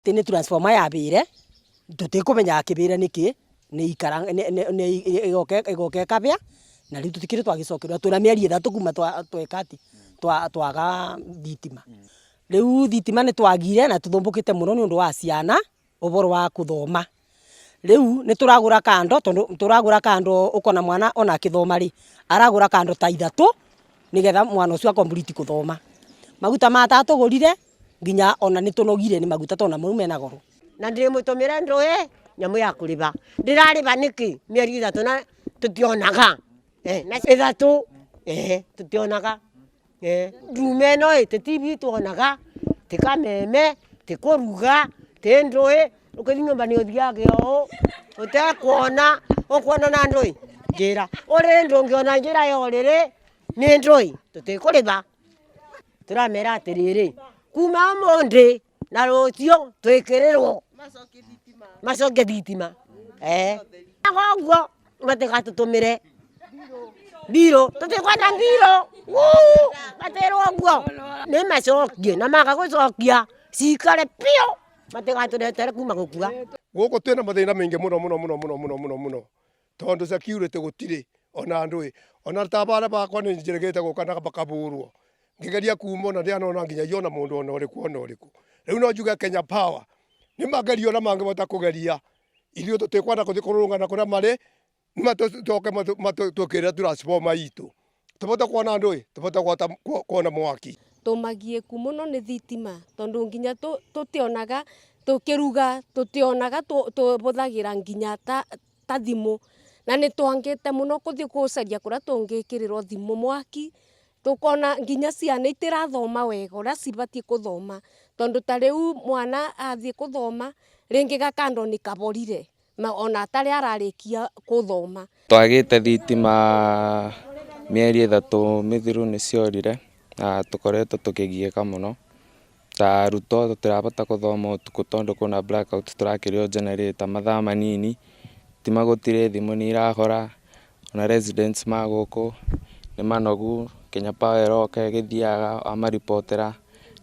Atĩ nĩ transformer yabĩre, tũtikũmenya yakĩbĩre nĩkĩ, nĩ ikara ĩgoka ĩgoka ĩkabĩa, na rĩu tũtikĩrĩ twagĩcokerwo, twĩna mĩeri ĩthatũ kuma tweka atĩ, twaga thitima. Rĩu thitima nĩ twagire na tũthumbũkĩte mũno nĩ ũndũ wa ciana, ũboro wa kũthoma. Rĩu nĩ tũragũra kando, tondũ tũragũra kando ũkona mwana ona akĩthoma rĩ, aragũra kando ta ithatũ, nĩgetha mwana ũcio a complete kũthoma. Maguta ma tatũgũrire. Nginya ona nĩ tũnogire nĩ maguta tondũ namo rĩu mena goro. Na ndĩmũtũmĩre ndũĩ nyamũ ya kũrĩba ndĩrarĩba nĩkĩ mĩeri ĩthatũ na tũtionaga eh, na ĩthatũ eh, tũtionaga eh, nduma ĩno ĩ tĩ TV tuonaga ti kameme ti kũruga ti ndũĩ ũkĩthiĩ nyũmba nĩ ũthiaga ũũ ũtekuona ũkuona na ndũĩ njĩra ũrĩ ndũngĩona njĩra ya ũrĩrĩ nĩ ndũĩ tũtikũrĩba. Tũramera atĩrĩrĩ, kuma ũmũthĩ na rũciũ twĩkĩrĩrwo macokie thitima. Koguo matigatũtũmĩre mbirũ, tũtikwenda mbirũ, matĩrwo ũguo. Nĩ macokie na maga gũcokia cikare biũ matigatũretere kuma gũkua. Gũkũ twĩna mathĩna maingĩ mũno mũno mũno mũno mũno mũno mũno. Tondũ security gũtirĩ ona ndũĩ ona ta bana bakwa nĩ njĩrĩgĩte gũka na makabũrwo ngĩgeria kuma ona ndianona nginyagia ona mũndũ ona ũrĩkũ ona ũrĩkũ. Rĩu no njuge Kenya Power nĩ magerie ũrĩa mangĩhota kũgeria, ithuĩ tũtikwenda gũthiĩ kũrũrũngana kũrĩa marĩ, macoke matwĩkĩrĩre transformer itũ tũbote kuona ndũĩ, tũbote kuona mwaki. Tũmagiĩku mũno nĩ thitima tondũ nginya tũtionaga tũkĩruga tũtionaga tũbũthagĩra nginya ta thimũ na nĩ twangĩte mũno kũthiĩ gũcaria kũrĩa tũngĩkĩrĩrwo thimũ mwaki tũkona nginya ciana itirathoma wega ũrĩa cibatiĩ kũthoma tondũ ta rĩu mwana athiĩ kũthoma rĩngĩ gakando nĩ kaborire ona atarĩ ararĩkia kũthoma. Twagĩte thitima mĩeri ĩthatũ mĩthiru nĩ ciorire na tũkoretwo tũkĩgiĩka mũno. Ta arutwo tũtirahota gũthoma ũtukũ tondũ kwĩna blackout tũrakĩrio generator mathaa manini, thitima gũtirĩ, thimũ nĩ irahora, ona residents ma gũkũ nĩ manogu, Kenya Power ĩroka ĩgĩthiaga wamaribotera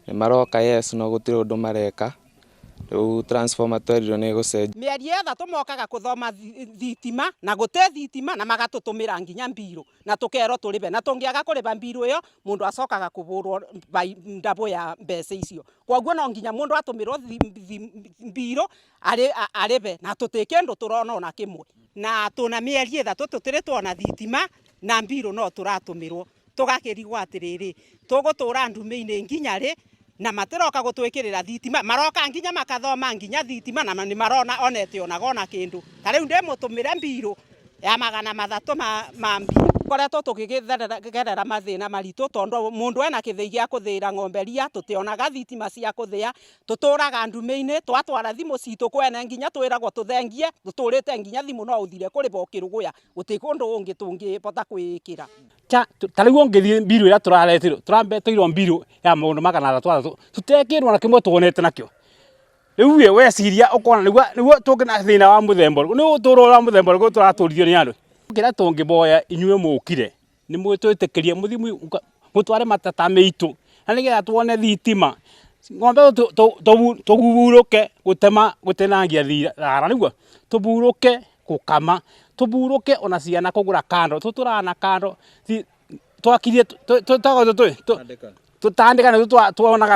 nĩ maroka yes no gũtirĩ ũndũ mareka. Rĩu transformer twerirwo nĩ ĩgũcenjio. Mĩeri ĩthatũ mokaga kũthoma thitima na gũtĩ thitima na magatũtũmĩra nginya mbirũ na tũkerwo tũrĩbe na tũngĩaga kũrĩba mbirũ ĩyo mũndũ acokaga kũbũrwo ndabũ ya mbeca icio. Kwoguo no nginya mũndũ atũmĩrwo mbirũ arĩbe na tũtĩ kĩndũ tũrona ona kĩmwe. Na tũna mĩeri ĩthatũ tũtirĩ twona thitima na mbirũ no tũratũmĩrwo. Tũgakĩrigwo atĩrĩrĩ, tũgũtũra ndumĩ-inĩ nginya rĩ, na matiroka gũtwĩkĩrĩra thitima, maroka nginya makathoma nginya thitima na nĩ marona ona ĩtionaga ona kĩndũ. Ta rĩu ndĩmũtũmĩre mbirũ ya 300 ma mbia. Tũkoretwo tũkĩgerera mathĩna maritũ tondũ mũndũ ena kĩthĩi gĩa kũthĩĩra ng'ombe ria, tũtionaga thitima cia kũthĩa, tũtũraga ndumĩ-inĩ, twatwara thimũ citũ kwene nginya twĩragwo tũthengie, tũtũrĩte nginya thimũ no ũthire kũrĩba ũkĩrũgũya, gũtirĩ ũndũ ũngĩ tũngĩbota kwĩĩkĩra. Ta rĩu ũngĩthiĩ mbirũ ĩrĩa tũraretirwo, tũrambeteirwo mbirũ ya maũndũ 300 tũtekĩrwo na kĩmwe tuonete nakĩo. Rĩu ĩ weciria ũkona nĩguo nĩguo tũngĩ na thĩna wa mũthemba ũrĩkũ, nĩ ũtũũro wa mũthemba ũrĩkũ tũratũrithio nĩ andũ. Kĩrĩa tũngĩboya inyuĩ mũkire nĩ mũtwĩtĩkĩrie mũthiĩ mũtware mateta maitũ na nĩgetha tuone thitima, ng'ombe tũhurũke gũtema gũtinangia thara nĩguo, tũhurũke gũkama, tũhurũke ona ciana kũgũra kando, tũtũraga na kando, twakirie tũtandĩka nĩtuonaga.